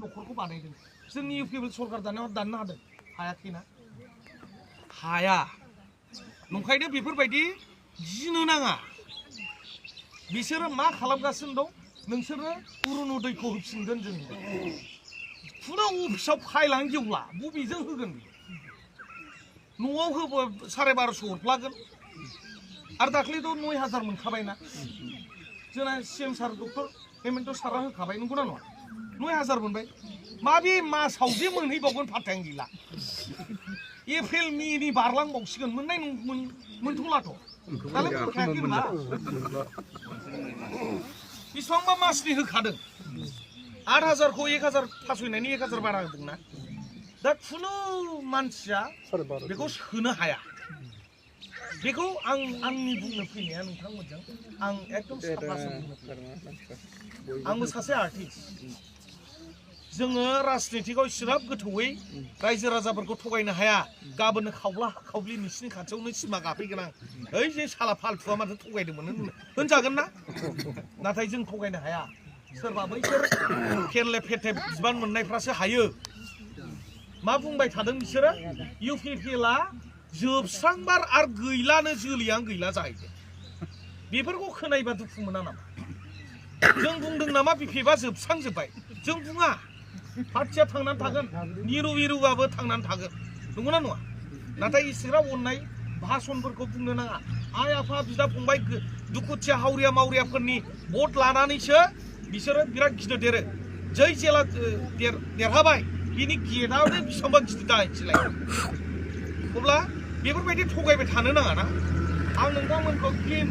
न'खरखौ बानायदों जोंनि इउपिपिएल सरकार दानायाव दाननो हादों हायाखैना हाया नंखायनो बेफोरबायदि गिनो नाङा बिसोरो मा खालामगासिनो दं नोंसोरो अरुण'दयखौ होफिनगोन जों खुनु अफिसाव फाइलानो गेवला बबेजों होगोन न'आव होबो 1250 हरफ्लागोन आरो दाख्लैथ' 9000 मोनखाबायना जोंना सिएम सार डक्टर हेमन्त सारा होखाबाय नंगौना नङा 9000 मोनबाय माबे मासाव जे मोनहैबावगोन फाथ्थायानो गैला एप्रिल मेनि बारलांबावसिगोन मोननाय मोनथ'लाथ' दालाय मोनखायाखै होनबा बेसेबांबा मासनि होखादों 8000खौ 1000 फासयनायनि 1000 बारा होदोंना दा खुनु मानसिया बेखौ सोनो हाया बेखौ आंनि बुंनो फैनाया नोंथांमोनजों आं एकदम साफासो बुंनो फैयो आंबो सासे आर्टिस्ट जोङो राजनितिकआव इसिबां गोथौयै रायजो राजाफोरखौ थगायनो हाया गाबोननो खावला खावलि नोंसिनि खाथियावनो सिमा गाफैगोन आं ओइ जे साला फालथुआ माथो थगायदोंमोन होनजागोन ना नाथाय जों थगायनो हाया सोरबा बैसोर फेरले फेथे बिबान मोननायफ्रासो हायो मा बुंबाय थादों बिसोरो इउपिपिएलआ जोबस्रांबार आरो गैलानो जोलैयानो गैला जाहैदों बेफोरखौ खोनायोबा दुखु मोना नामा जों बुंदों नामा बिपिएफआ जोबस्रांजोब्बाय जों बुङा पार्टिया थांनानै थागोन मिरुबाबो थांनानै थागोन नंगौना नङा नाथाय इसिग्राब अननाय भाषणफोरखौ बुंनो नाङा आइ आफा बिदा फंबाय दुखुथिया हावरिया मावरियाफोरनि भट लानानैसो बिसोरो बिराद गिदिर देरो जै जेला देरहाबाय बिनि गेटआवनो बेसेबांबा गिदिर जाहैनोसैलाय अब्ला बेफोरबायदि थगायबाय थानो नाङा ना आं नोंथांमोनखौ क्लिन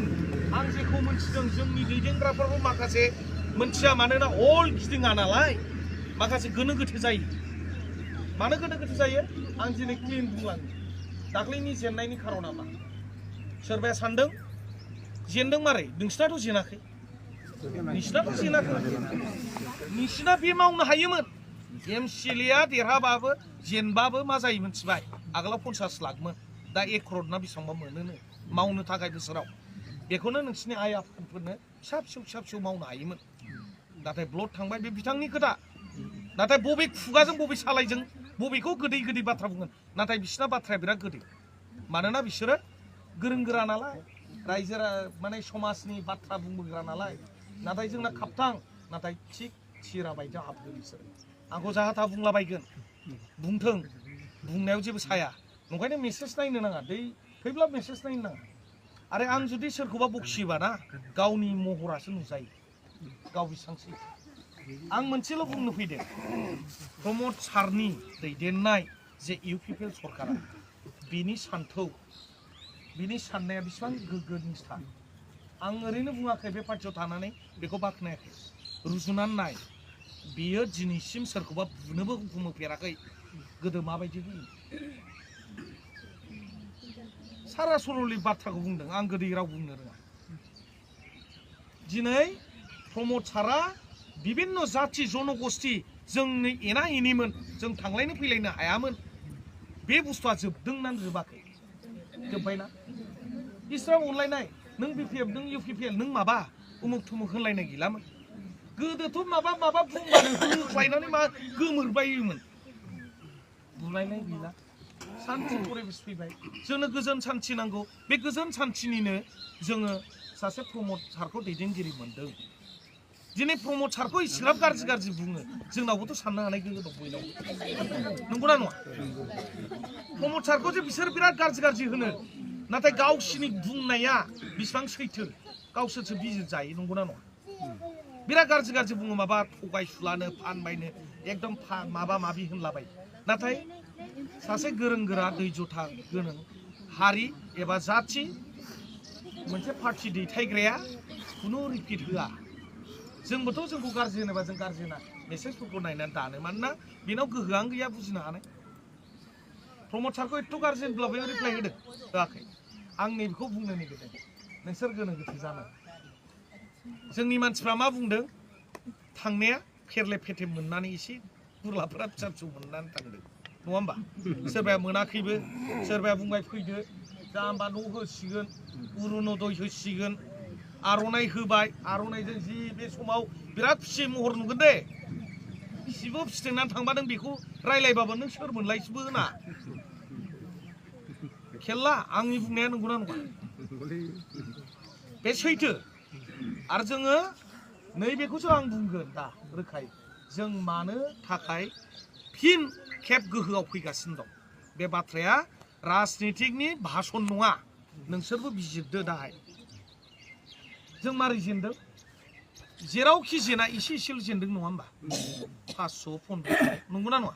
आं जेखौ मोनथिदों जोंनि दैदेनग्राफोरखौ माखासे मोनथिया मानोना अल गिदिङा नालाय माखासे गोनो गोथो जायो मानो गोनो गोथो जायो आं दिनै क्लिन बुंलाङो दाख्लैनि जेननायनि खारना मा सोरबाया सानदों जेनदों मारै नोंसिनाथ' जेनाखै नोंसिना बे मावनो हायोमोन एमसिएलएआ देरहाबाबो जेनबाबो मा जायो मिथिबाय आगोलाव 50 लाखमोन दा 1 करोड़ ना बेसेबांबा मोनोनो मावनो थाखाय बोसोराव बेखौनो नोंसिनि आइ आफाफोरनो फिसा फिसौ मावनो हायोमोन नाथाय ब्लड थांबाय बे बिथांनि खोथा नाथाय बबे खुगाजों बबे सालायजों बबेखौ गोदै बाथ्रा बुंगोन नाथाय बिसिना बाथ्राया बिराद गोदै मानोना बिसोरो गोरों गोरा नालाय रायजो माने समाजनि बाथ्रा बुंबोग्रा नालाय नाथाय जोंना खापथां नाथाय थिग थिरा बायदि हाबगोन बिसोरो आंखौ जाहा बुंलाबायगोन बुंथों बुंनायाव जेबो साया नंखायनो मेसेज नायनो नाङा दै फैब्ला मेसेज नायनो नाङा आरो आं जुदि सोरखौबा बखियोबा ना गावनि महरासो नुजायो गाव बेसेबांसो आं मोनसेल' बुंनो फैदों प्रमद सारनि दैदेननाय जे इउपिपिएल सरकारा बिनि सान्थौ बिनि साननाया बेसेबां गोग्गो निस्था आं ओरैनो बुङाखै बे पार्टियाव थानानै बेखौ बाख्नायाखै रुजुनानै नाय बियो दिनैसिम सोरखौबा बुनोबो हुकुम होफेराखै गोदो माबायदि होयो सारा सरलि बाथ्राखौ बुंदों आं गोदै राव बुंनो रोङा दिनै प्रमद सारा बिभिन्न जाथि जनगोष्ठी जोंनि एना एनिमोन जों थांलायनो फैलायनो हायामोन बे बुस्थुआ जोबदोंना जोबाखै जोब्बायना इस्राव अनलायनाय नों बिपिएफ नों इउपिपिएल नों माबा उमुक थुमुक होनलायनाय गैलामोन गोदोथ' माबा बुंबानो होख्लायनानै मा गोमोरबायोमोन बुलायनाय गैला शान्ति परिबेश फैबाय जोंनो गोजोन शान्ति नांगौ बे गोजोन शान्तिनिनो जोङो सासे प्रमद सारखौ दैदेनगिरि मोनदों दिनै प्रमद सारखौ इसिग्राब गाज्रि बुङो जोंनावबोथ' साननो हानाय गोहो दं बयनावबो नंगौना नङा प्रमद सारखौ जे बिसोर बिराद गाज्रि होनो नाथाय गावसिनि बुंनाया बेसेबां सैथो गावसोरसो बिजिर जायो नंगौना नङा बिराद गाज्रि बुङो माबा थगायसुलानो फानबायनो एकदम माबा माबि होनलाबाय नाथाय सासे गोरों गोरा दैजथा गोनां हारि एबा जाथि मोनसे पार्टी दैथायग्राया खुनु रिपिट होआ जोंबोथ' जोंखौ गाज्रि होनोबा जों गाज्रि होना मेसेजफोरखौ नायनानै दानो मानोना बेनाव गोहोआनो गैया बुजिनो हानाय प्रमद सारखौ एथ' गाज्रि होनब्लाबो रिप्लाय होदों होआखै आं नैबेखौ बुंनो नागिरदों नोंसोर गोनो गोथो जानो जोंनि मानसिफ्रा मा बुंदों थांनाया फेरले फेथे मोननानै एसे गुरलाफोरा फिसा मोननानै थांदों नङा होमबा सोरबाया मोनाखैबो सोरबाया बुंबाय फैदो दा होमबा न' होसिगोन अरुण'दय होसिगोन आर'नाइ होबाय आर'नाइजों जि बे समाव बिराद खुसि महर नुगोन दे सिबो फिथिंनानै थांबा नों बेखौ रायलायबाबो नों सोर मोनलायसिबो होना खेला आंनि बुंनाया नंगौना नङा बे सैथो आरो जोङो नैबेखौसो आं बुंगोन दा रोखायै जों मानो थाखाय फिन खेब गोहोआव फैगासिनो दं बे बाथ्राया राजनितिकनि भाषण नङा नोंसोरबो बिजिरदो दाहाय जों मारै जेनदों जेरावखि जेना एसे एसेल' जेनदों नङा होमबा 500 500 नंगौना नङा